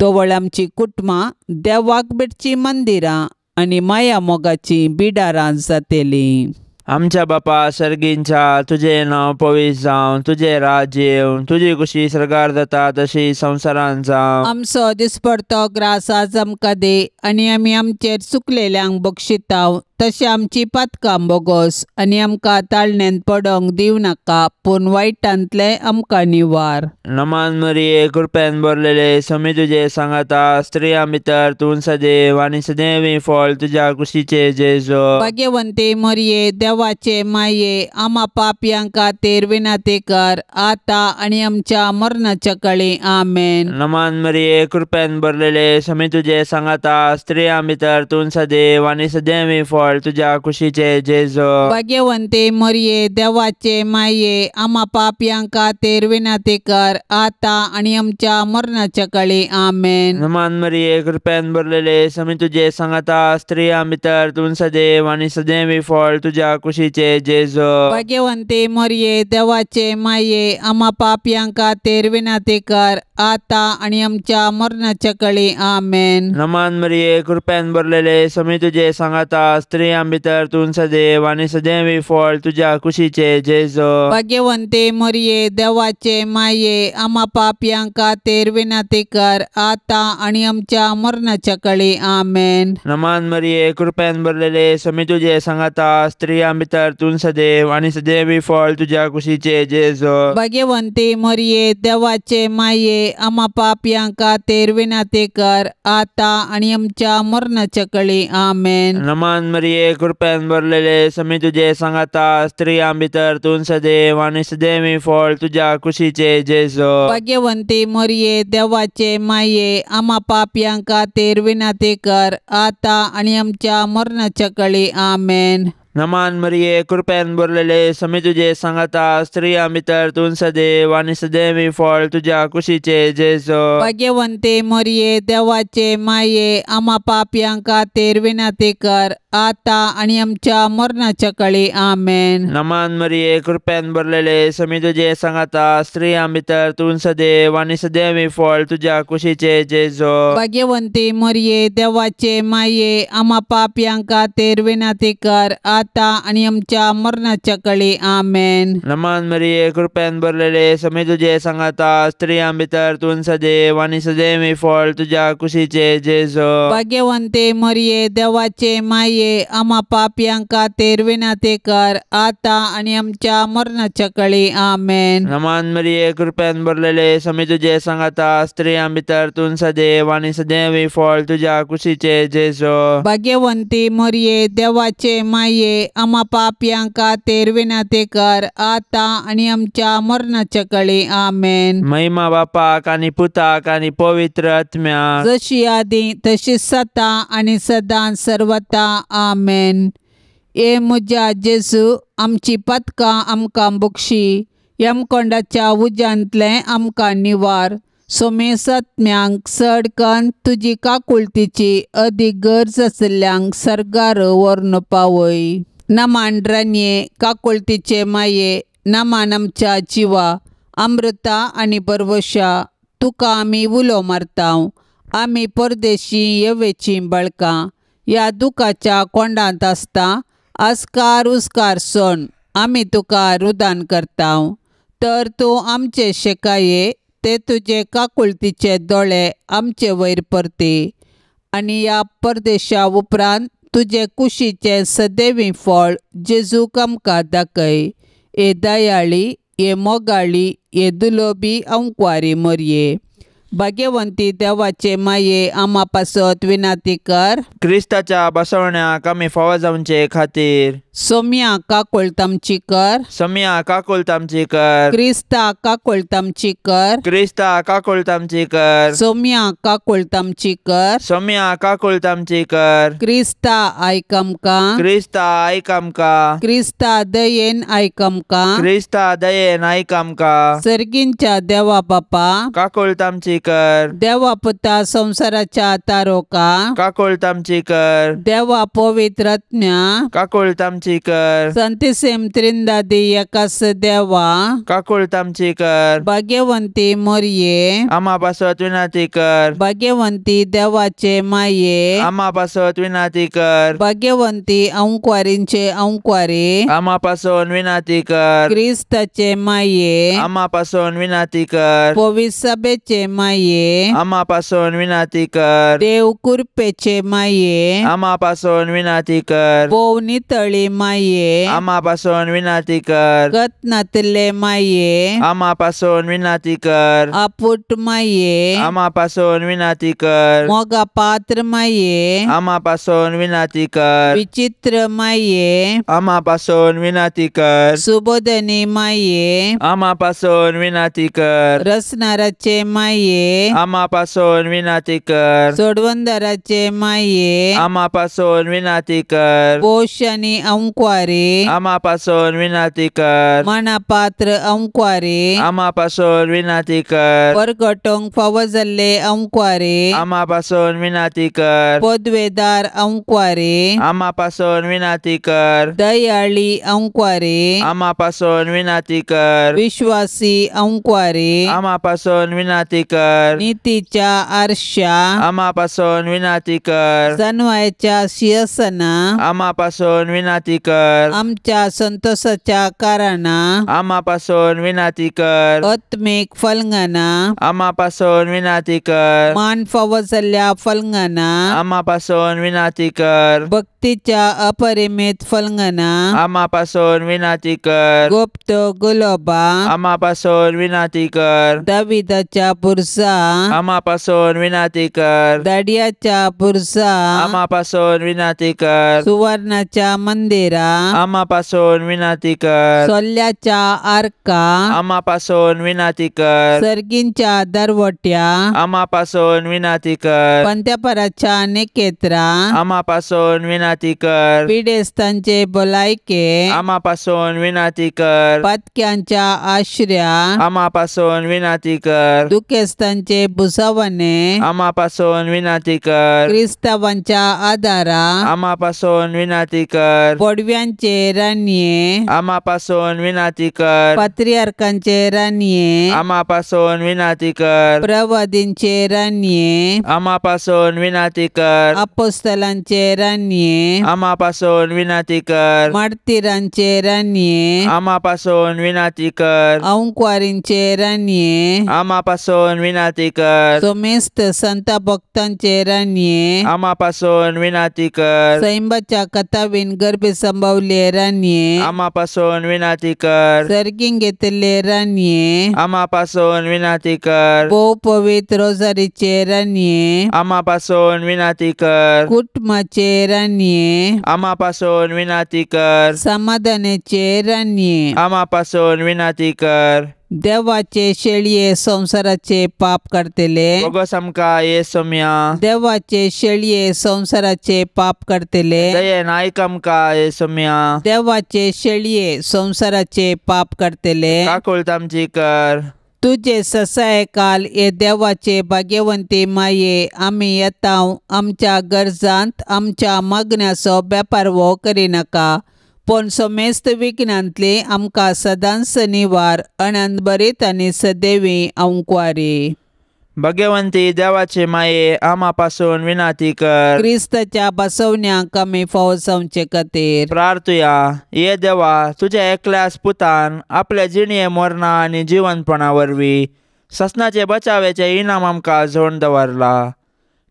तवळ आमची कुटुंबां देवाक भेटचीं मंदिरां आनी माया मोगाचीं बिडारां जातलीं. आमच्या बापा सर्गींच्या तुजें नांव पवित्र जावं, तुजें राज्य येवं, तुजी खुशी सर्गार जाता तशी संवसारांत जावं. आमचो दिसपडतो ग्रास आज आमकां दी आनी आमी आमचेर चुकलेल्यांक बक्षिताव तशें आमची पातकां बोगोस आनी आमकां ताळण्यांत पडोंक दिवं नाका पूण वायटांतलें आमकां निवार. नमान मरिये कृपेन भरलेले स्वामी तुजे सांगाता, स्त्रियां भितर तूं सदैव आनी सदैवी फळ तुज्या कुशीचे जेजू. भाग्यवंती मरिये देवाचे माये आमा पापयां खातीर विनंती कर आतां आनी आमच्या मरणाच्या काळी. आमेन. नमान मरिये कृपेन भरलेले स्वामी तुजे सांगाता, स्त्रियां भितर तूं सदैव आनी सदैवी फळ तुज्या कुशीचे जेजू. भाग्यवंती मरिये देवाचे माये आमा पापयां खातीर विनंती कर आतां आनी आमच्या मरणाच्या काळी. आमेन. नमान मरिये कृपेन भरलेले स्वामी तुजे सांगाता, स्त्रियां भितर तूं सदैव आनी सदैवी फळ तुज्या कुशीचे जेजू. भाग्यवंती मरिये देवाचे माये आमा पापयां खातीर विनंती कर आतां आनी आमच्या मरणाच्या काळी. आमेन. नमान मरिये कृपेन भरलेले स्वामी तुजे सांगाता, स्त्रियां भितर तूं सदैव आनी सदैवी फळ तुज्या कुशीचे जेजू. भाग्यवंती मरिये देवाचे माये आमा पापयां खातीर विनंती कर आतां आनी आमच्या मरणाच्या काळी. आमेन. नमान मरिये कृपेन भरलेले स्वामी तुजे सांगाता, स्त्रियां भितर तूं सदैव आनी सदैवी फळ तुज्या कुशीचे जेजू. भाग्यवंती मरिये देवाचे माये आमा पापयां खातीर विनंती कर आतां आनी आमच्या मरणाच्या काळी. आमेन. नमान मरिये कृपेन भरलेले स्वामी तुजे सांगाता, स्त्रियां भितर तूं सदैव आनी सदैवी फळ तुज्या कुशीचे जेजू. भाग्यवंती मरिये देवाचे माये आमा पापयां खातीर विनंती कर आतां आनी आमच्या मरणाच्या काळी. आमेन. नमान मरिये कृपेन भरलेले स्वामी तुजे सांगाता, स्त्रियां भितर तूं सदैव आनी सदैवी फळ तुज्या कुशीचे जेजू. भाग्यवंती मरिये देवाचे माये आमा पापयां खातीर विनंती कर आतां आनी आमच्या मरणाच्या काळी. आमेन. नमान मरिये कृपेन भरलेले स्वामी तुजे सांगाता, स्त्रियां भितर तूं सदैव आनी सदैवी फळ तुज्या कुशीचे जेजू. भाग्यवंती मरिये देवाचे माये आमा पापयां खातीर विनंती कर आतां आनी आमच्या मरणाच्या काळी. आमेन. नमान मरिये कृपेन भरलेले स्वामी तुजे सांगाता, स्त्रियां भितर तूं सदैव आनी सदैवी फळ तुज्या कुशीचे जेजू. भाग्यवंती मरिये देवाचे माये आमा पापयां खातीर विनंती कर आतां आनी आमच्या मरणाच्या काळी. आमेन. नमान मरिये कृपेन भरलेले स्वामी तुजे सांगाता, स्त्रियां भितर तूं सदैव आनी सदैवी फळ तुज्या कुशीचे जेजू. भाग्यवंती मरिये देवाचे माये आमा पापयां खातीर विनंती कर आतां आनी आमच्या मरणाच्या काळी. आमेन. महिमा बापाक आनी पुताक आनी पवित्र आत्म्याक, जशी आदी तशी सता आनी सदां सर्वता. आमेन. ए म्हज्या जेजू आमची पातकां आमकां बक्षी, यमकोंडाच्या उज्यांतलें आमकां निवार, सोमेसत्म्यांक चड कन्न तुजी काकुळतीची अदीक गरज आशिल्ल्यांक सर्गार व्हरून पावय. नमान रानये काकुळतीचे माये, नमान आमच्या जिवा अमृता आनी बरवशा, तुका आमी उलो मारता. आमी परदेशी येवेचीं बळकां ह्या दुखाच्या कोंडांत आसता आस्कार उस्कार सोण आमी तुका रुदान करता. तर तूं आमचे शेकाये ते तुजे काकुळतीचे दोळे आमचे वयर परती आनी ह्या परदेशा उपरांत तुजे कुशीचें सदैवी फळ जेजूक आमकां दाखय. ए दयाळी, ए मोगाळी, ए दुलोबी अंकवारी मरये, भाग्यवंती देवाचे माये आमा पासत विनंती कर. क्रिस्ताच्या बसवण्याक आमी फावो जावचे खातीर सोम्या काकुळट आमची कर. सोम्या काकुळट आमची कर. क्रिस्ता काकुळट आमची कर. क्रिस्ता काकुळट आमची कर. सोम्या काकुळट आमची कर. सोम्या काकुळट आमची कर. क्रिस्ता आयक आमकां. क्रिस्ता आयक आमकां. क्रिस्ता दयेन आयक आमकां. क्रिस्ता दयेन आयक आमकां. सर्गींच्या देवा बापा काकुळट आमची आमची कर। देवा पुता संवसाराच्या तारोका काकुळट आमची कर। देवा पवित्र आत्म्या काकुळट आमची कर। संतिसेम त्रिंदादी एकास देवा काकुळट आमची कर। भाग्यवंती मोरये आमा पासत विनंती कर। भाग्यवंती देवाचे माये आमा पासत विनंती कर। भाग्यवंती अंकवारींचे अंकवारी आमा पासून विनंती कर। क्रिस्ताचे माये आमा पासून विनंती कर। पवित्र सभेचे माये आमा पासून विनंती कर। देव कृपेचे माये आमा पासून विनंती कर। भोव नितळी माये आमा पासून विनंती कर। गत नातिल्ले माये आमा पासून विनंती कर। आपुट माये आमा पासून विनंती कर। मोगा पात्र माये आमा पासून विनंती कर। विचित्र माये आमा पासून विनंती कर। सुबोधनी माये आमा पासून विनंती कर। रसनाराचे माये आमा पासून विनंती कर। सोडवंदराचे माये आमा पासून विनंती कर। पोश आनी अंकवारी आमा पासून विनंती कर। मनापात्र अंकवारी आमा पासून विनंती कर। परगटोंक फावो जाल्ले अंकवारी आमा पासून विनंती कर। पदवेदार अंकवारी आमा पासून विनंती कर। दयाळी अंकवारी आमा पासून विनंती कर। विश्वासी अंकवारी आमा पासून विनंती कर। नीतीच्या आरशा आमा पासून विनंती कर। जनवायच्या शिरसना आमा पासून विनंती कर। आमच्या संतोषाच्या कारणां आमा पासून विनंती कर। आत्मीक फलंगाना आमा पासून विनंती कर। मान फावो जाल्ल्या फलंगाना आमा पासून विनंती कर। भक्तीच्या अपरिमित फलंगाना आमा पासून विनंती कर। गुप्त गुलोबा आमा पासून विनंती कर। दाविदाच्या बुरजा आमा पासून विनंती कर। दाडियाच्या बुरजा आमा पासून विनंती कर। सुवर्णाच्या मंदिरा आमा पासून विनंती कर। सोल्याच्या आर्का आमा पासून विनंती कर। सर्गींच्या दरवट्या आमा पासून विनंती कर। पंत्यापराच्या निकेत्रा आमा पासून विनंती कर। पिडेस्तांचे भलायके आमा पासून विनंती कर। पातक्यांच्या आश्र्या आमा पासून विनंती कर। दुखेस्तांचे भुसावणे आमा पासून विनंती कर। क्रिस्तावांच्या आदारा आमा पासून विनंती कर। पडव्यांचे राणये आमा पासून विनंती कर। पात्रियार्कांचे राणये आमा पासून विनंती कर। प्रवादींचे राणये आमा पासून विनंती कर। अपोस्तलांचे राणये आमा पासून विनंती कर। मार्तीरांचे राणये आमा पासून विनंती कर। अंकवारींचे राणये आमा पासून विनंती कर। सोमेस्त संत भक्तांचे राणये आमा पासून विनंती कर। सैंबाच्या कथावीन गर्भे संभवले राणये आमा पासून विनंती कर। सर्गीं घेतिल्ले राणये आमा पासून विनंती कर। भोव पवित्र रोजारीचे राणये आमा पासून विनंती कर। कुटुंबाचे राणये आमा पासून विनंती कर। समाधानाचे राणये आमा पासून विनंती कर। देवाचे शेळये संवसाराचे पाप करतले बोगस आमकां ये सोम्या। देवाचे शेळये संवसाराचे पाप करतले दयेन आयक आमकां ये सोम्या। देवाचे शेळये संवसाराचे पाप करतले काकुळट आमची कर। तुजे ससाय काल हे देवाचे भाग्यवंती माये आमी येता आमच्या गरजांत आमच्या मागण्याचो बेपारवो करिनाका पूण समेस्त विघ्नांतली आमकां सदांच निवार अनंत बरीत आनी सदैवी अंकवारी। भगवंती देवाचे माये आमा पासून विनंती कर। क्रिस्ताच्या बसवण्याक आमी फावो जावचे खातीर प्रार्थुया। ये देवा, तुझ्या एकल्याच पुतान आपल्या जिणये मरणा आनी जिवनपणा वरवीं ससनाचे बचावेचे इनाम आमकां जोडून दवरला।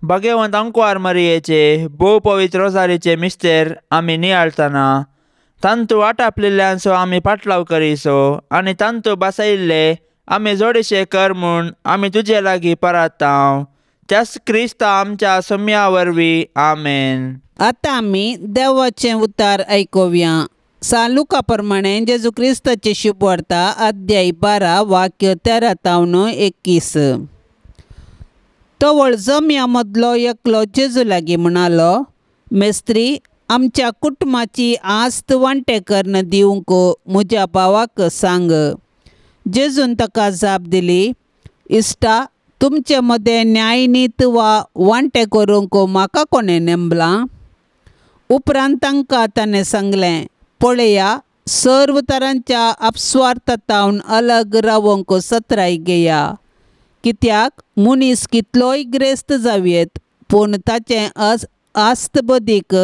भगवंत अंकवार मरियेचे भोव पवित्र रोजारीचे मिस्तेर आमी नियाळतना तांतू आटापलेल्यांचो आमी पाटलाव करीसो आनी तांतू बसयिल्ले आमी जोडीशे कर म्हूण आमी तुजे लागीं परातांव त्याच क्रिस्ता आमच्या सम्या वरवीं आमेन। आतां आमी देवाचें उतार आयकुया। सालुका प्रमाणे जेजू क्रिस्ताची शुभवार्ता अध्याय 12 वाक्य 13 तावन 21। तवळ जम्या मदलो एकलो जेजू लागीं म्हणालो, मेस्त्री, आमच्या कुटुंबाची आस्त वांटे करून दिवंक म्हज्या भावाक सांग। जेजून ताका जाप दिली, इश्टा, तुमचे मदें न्यायनीत वा वांटे करूंक म्हाका कोणें नेमलां? उपरांत तांकां ताणें सांगलें, पळया, सर्व तरांच्या अपस्वार्थावन अलग रावंक सत्राय घेया. कित्याक मनीस कितलोय ग्रेस्त जावयेत पूण ताचें आस्तबदीक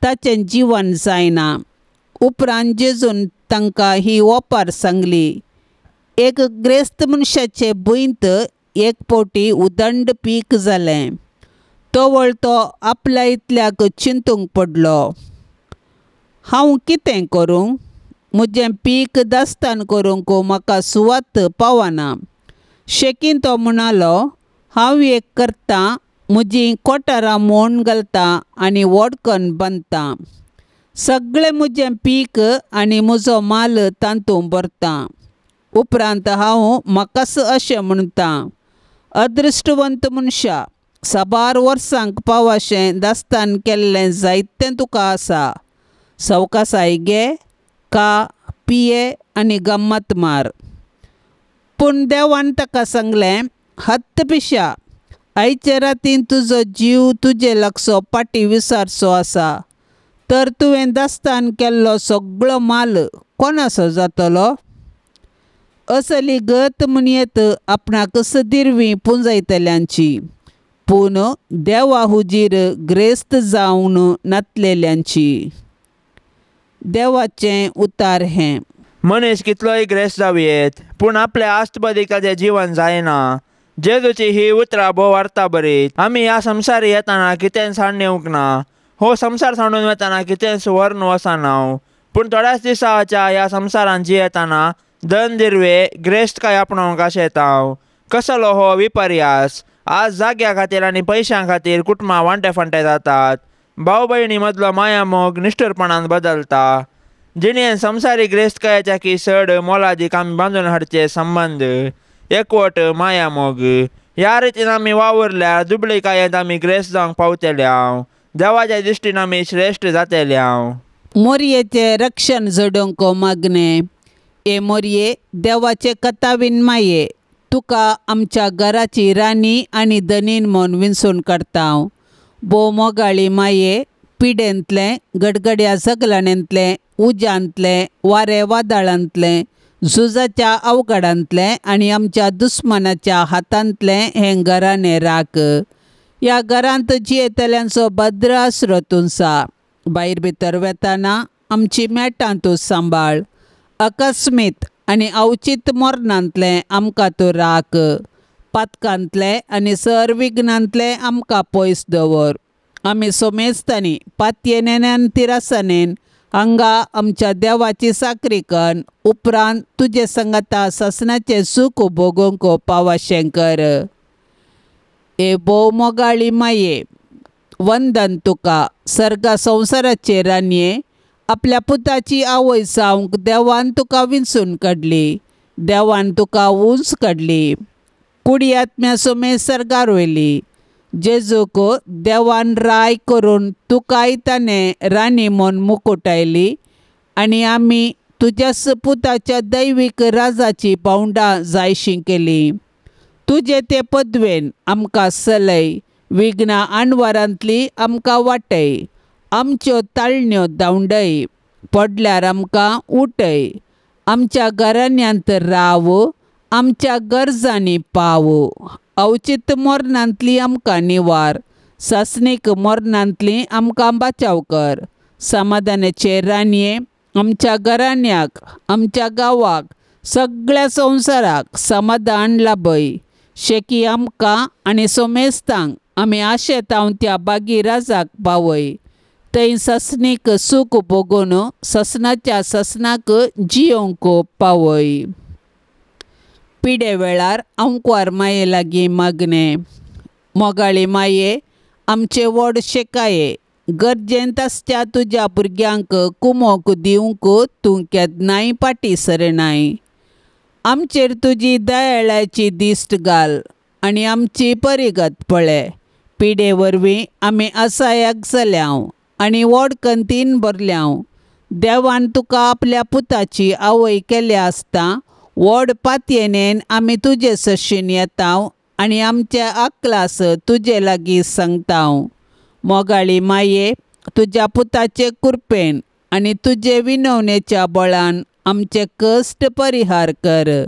ताचें जिवन जायना. उपरांत जेजून तांकां ही ओपार सांगली, एक ग्रेस्त मनशाचे भुंयत एक फावटी उदंड पीक जालें. तवळ तो आपल्या इतल्याक चिंतूंक पडलो, हांव कितें करूं? म्हजें पीक दास्तान करूंक म्हाका सुवात पावना. शेकीन तो म्हणालो, हांव एक करतां, म्हजीं कोठारां मोण घालतां आनी वडकन बांदतां. सगळें म्हजें पीक आनी म्हजो माल तातूंत भरतां. उपरांत हांव म्हाकाच अशें म्हणटां, अदृश्टवंत मनशा, साबार वर्सांक पावाशें दास्तान केल्लें जायतें तुका आसा. सवकासाय घे, का, पिये आनी गम्मत मार. पूण देवान ताका सांगलें, हत्त पिशा, आयचे रातीन तुजो जीव तुजे लागचो पाटी विसारचो आसा. तर तुवें दास्तान केल्लो सगळो माल कोणाचो जातलो? असली गत म्हणयेत आपणाक सदिरवी पुंजयतल्यांची, पूण देवा हुजीर ग्रेस्त जावन नातलेल्यांची. देवाचें उतार हें. मनीस कितलोय ग्रेस्त जावयेत पूण आपल्या आस्तबदीक ताचें जिवन जायना. जेजूची ही उतरां भोव अर्था बरीत. आमी ह्या संवसारी येताना कितेंच हाडून येवंक ना, हो संवसार सांडून वतना कितेंच व्हरून वचना. पूण थोड्याच दिसाच्या ह्या संवसारान जियेताना धन दिरवे ग्रेस्तकाय आपणावंक आशेता. कसलो हो विपर्यास! आज जाग्या खातीर आनी पयशां खातीर कुटुंबां वांटे फांटे जातात. भाव भयणी मदलो मायामोग निश्ठूरपणान बदलता. जिणेन संवसारीक ग्रेस्तकायेच्या की चड मोलादीक आमी बांदून हाडचे संबंद, एकवट, मायामोग. ह्या रितीन आमी वावुरल्यार दुबळीकायेंत आमी ग्रेस्त जावंक पावतले हांव. देवाच्या दृश्टीन आमी श्रेश्ठ जातले हांव. मोरयेचें रक्षण जोडूंक मागणें. ए मोरये, देवाचे कथावीन माये, तुका आमच्या घराची राणी आनी धनीन म्हूण विंचून काडटा. भोव मोगाळी माये, पिडेंतलें, गडगड्या सगळ्यांतलें, उज्यांतलें, वारे वादळांतलें, झुजाच्या अवघडांतलें आनी आमच्या दुस्मानाच्या हातांतलें हें घराणें राख. ह्या घरांत जियेतल्यांचो भद्र आसरो तुमचा. भायर भितर वेताना आमची मेटां तूं सांबाळ. अकस्मीत आनी अवचीत मरणांतलें आमकां तूं राख. पातकांतलें आनी सर विघ्नांतलें आमकां पयस दवर. आमी सोमेस्तांनी पातयेनेन तिरासनेन हांगा आमच्या देवाची साकरी कन्न उपरांत तुजे संगता सासणाचें सूख भोगूंक पावाशें कर. ए भोव मोगाळी माये, वंदन तुका, सर्गा संवसाराचे राणये. आपल्या पुताची आवय जावंक देवान तुका विंचून काडली, देवान तुका उंच काडली, कुडी आत्म्या सोमे सर्गार वयली. जेजूक देवान राय करून तुकाय ताणें राणी म्हूण मुकुटायली आनी आमी तुज्याच पुताच्या दैवीक राजाची पावंडां जायशी केली. तुजे ते पदवेन आमकां सलय, विघ्नां आणवारांतली आमकां वाटय, आमच्यो ताळण्यो धांवडय, पडल्यार आमकां उठय, आमच्या घराण्यांत राव, आमच्या गरजांनी पाव. अवचीत मरणांतली आमकां निवार, सासणीक मरणांतली आमकां बाचाव कर. समाधानाचे राणये, आमच्या घराण्याक, आमच्या गांवाक, सगळ्या संवसाराक समाधान लाभय. शेकी आमकां आनी सोमेस्तांक आमी आशेतांव त्या बागी राजाक पावय. थंय ससणीक सूख भोगून ससनाच्या ससनाक जियोवंक पावय. पिडे वेळार आंकवार माये लागीं मागणें. मोगाळी माये, आमचे व्हड शेकाये, गरजेंत आसच्या तुज्या भुरग्यांक कुमोक दिवंक तूं केन्नाय फाटीं सरनाय. आमचेर तुजी दयाळाची दिश्ट घाल आनी आमची परिगत पळय. पिडे वरवीं आमी असायाक जाल्यांव आनी व्हड कंतीन भरल्यांव. देवान तुका आपल्या पुताची आवय केल्या आसता व्हड पातयेनेन आमी तुजे सरशीन येताव आनी आमचे अकलास तुजे लागीं सांगता. मोगाळी माये, तुज्या पुताचे कृपेन आनी तुजे विनवणेच्या बळान आमचे कश्ट परिहार कर.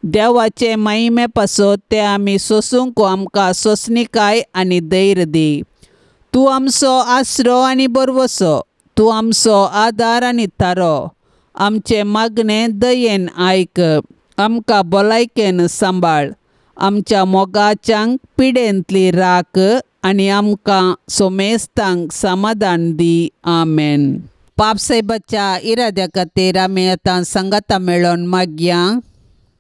देवाचे महिमे पासत ते आमी सोसूंक आमकां सोंसणीकाय आनी धैर्य दी. तूं आमचो आसरो आनी भरवंसो, तूं आमचो आदार आनी थारो. आमचें मागणें दयेन आयक, आमकां भलायकेन सांबाळ. आमच्या मोगाच्यांक पिडेंतली राख आनी आमकां सोमेस्तांक समाधान दी. आमेन. पापसाहेबाच्या इराद्या खातीर आमी आतां सांगाता मेळोन मागया.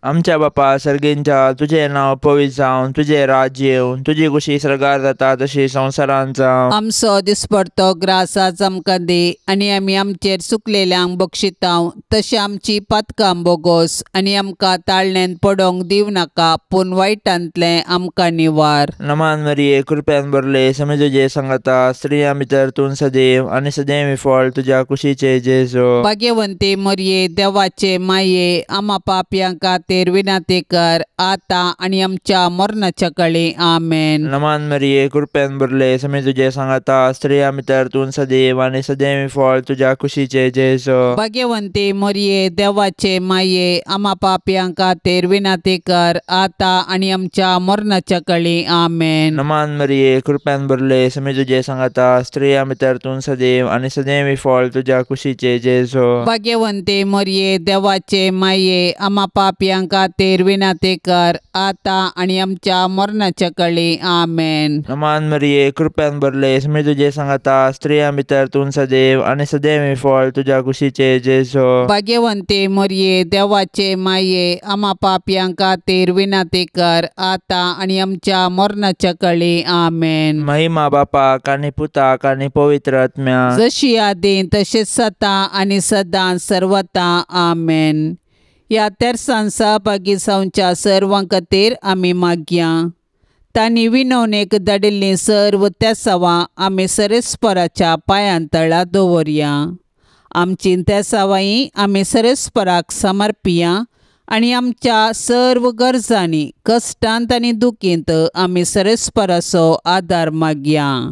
आमच्या बापा सर्गींच्या, तुजें नांव पवित्र जावं, तुजें राज्य येवं, तुजी खुशी सर्गार जाता तशी संवसारांत जावं. आमचो दिसपडतो ग्रास आज आमकां दी आनी आमी आमचेर चुकलेल्यांक बक्षितांव तशें आमची पातकां बोगोस आनी आमकां ताळण्यांत पडोंक दिवं नाका, पूण वायटांतलें आमकां निवार. नमान मरिये, कृपेन भरले, समी तुजे सांगाता, स्त्रियां भितर तूं सदैव आनी सदैव फळ तुज्या कुशीचे जेजू. भाग्यवंती मरिये, देवाचे माये, आमा पापयां खातीर विनंती कर आतां आनी आमच्या मरणाच्या कळी. आमेन. नमान मरिये, कृपेन भरले, समी तुजे सांगाता, स्त्रियां भितर तूं सदैव आनी सदैव फळ तुज्या कुशीचे जेजू. भाग्यवंती मरिये, देवाचे माये, आमा पापयां खातीर विनंती कर आतां आनी आमच्या मरणाच्या कळी. आमेन. नमान मरिये, कृपेन भरले, समी तुजे सांगाता, स्त्रियां भितर तूं सदैव आनी सदैव फळ तुज्या कुशीचे जेजू. भाग्यवंती मरिये, देवाचे माये, आमा पापयां खातीर विनंती कर आतां आनी आमच्या मरणाच्या कळी. आमेन. नमान मरिये, कृपेन भरले, समी तुजे सांगाता, स्त्रियां भितर तूं सदैव आनी सदैव फळ तुज्या कुशीचे जेजू. भाग्यवंती मरिये, देवाचे माये, आमा पापयां खातीर विनंती कर आतां आनी आमच्या मरणाच्या कळी. आमेन. महिमा बापाक आनी पुताक आनी पवित्र आत्म्याक, जशी आदीं तशेंच सदां आनी सदां सर्वता. आमेन. ह्या तेरसान सहभागी जावच्या सर्वां खातीर आमी मागया. तांणी विनवणेक धाडिल्लीं सर्व तेसावां आमी सरेस्पराच्या पांयां तळा दवरया. आमची तेसावांय आमी सरेस्पराक समर्पिया आनी आमच्या सर्व गरजांनी, कश्टांत आनी दुखींत आमी सरेस्पराचो आदार मागया.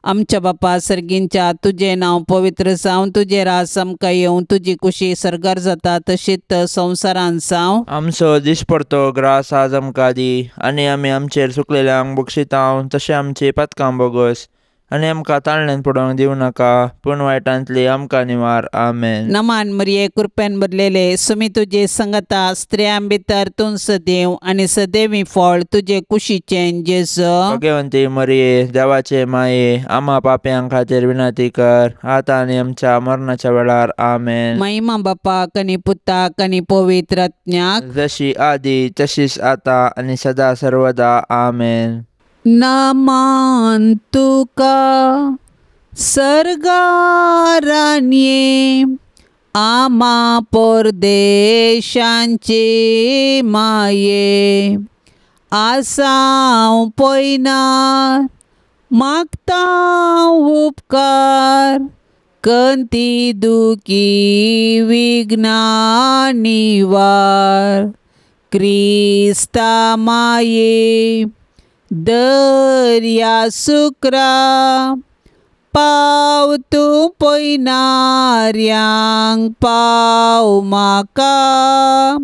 आमच्या बापा सर्गींच्या, तुजें नांव पवित्र जावं, तुजें राज आमकां येवं, तुजी कुशी सर्गार जाता तशीच संवसारांत जावं. आमचो दिसपडतो ग्रास आज आमकां दी आनी आमी आमचेर चुकलेल्यांक बक्षितांव तशें आमची पातकां बोगस आनी आमकां ताळण्यान पडोवंक दिवं नाका, पूण वायटांतली आमकां निवार. आमेन. नमान मरिये, कृपेन भरलेले, सुमी तुजे संगता, स्त्रियां भितर तूं सदैव आनी सदैवी फळ तुजे कुशीचें जेजू. भाग्यवंती मरिये, देवाचे माये, आमा पापयां खातीर विनंती कर आतां आनी आमच्या मरणाच्या वेळार. आमेन. महिमा बापाक आनी पुताक आनी पवित्र आत्म्याक, जशी आदी तशीच आतां आनी सदा सर्वदा. आमेन. नमान तुका सर्गारानये, आमा परदेशांचे माये, आसाव पयनार मागता उपकार, कंती दुखी विघ्ना निवार, क्रिस्ता माये दर्या सुक्रा, पाव तूं पयनाऱ्यांक पाव म्हाका,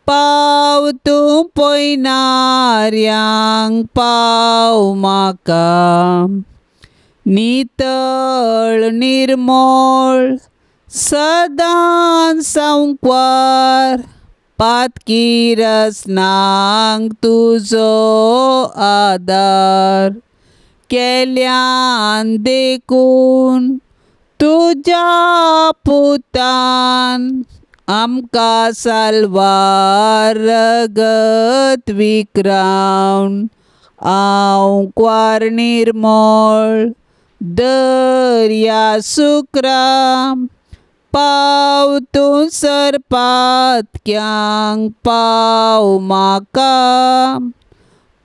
पाव तूं पयनाऱ्यांक पाव म्हाका. नितळ निर्मळ सदां संकवार, पातकी रसनांक तुजो आदार, केल्यान देखून तुज्या पुतान आमकां साल्वार रगत विक्रावन, आंकवार निर्मळ दर्या सुक्रा, पाव तूं सरपातक्यांक पाव म्हाका,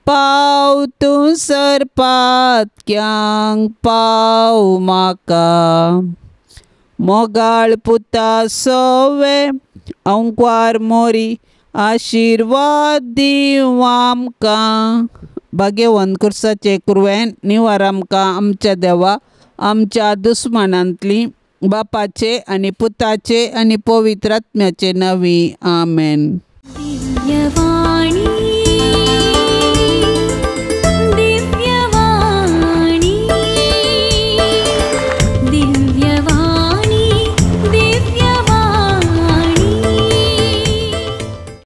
पाव तूं सरपातक्यांक पाव म्हाका. मोगाळ पुता सोवे आंकवार मोरी, आशिर्वाद दीव आमकां. भाग्यवंत कुर्साचे कुरवेन निवार आमकां आमच्या देवा आमच्या दुस्मानांतली बापाचे आनी पुताचे आनी पवित्र आत्म्याचे नांवी. आमेन. दिव्यवाणी.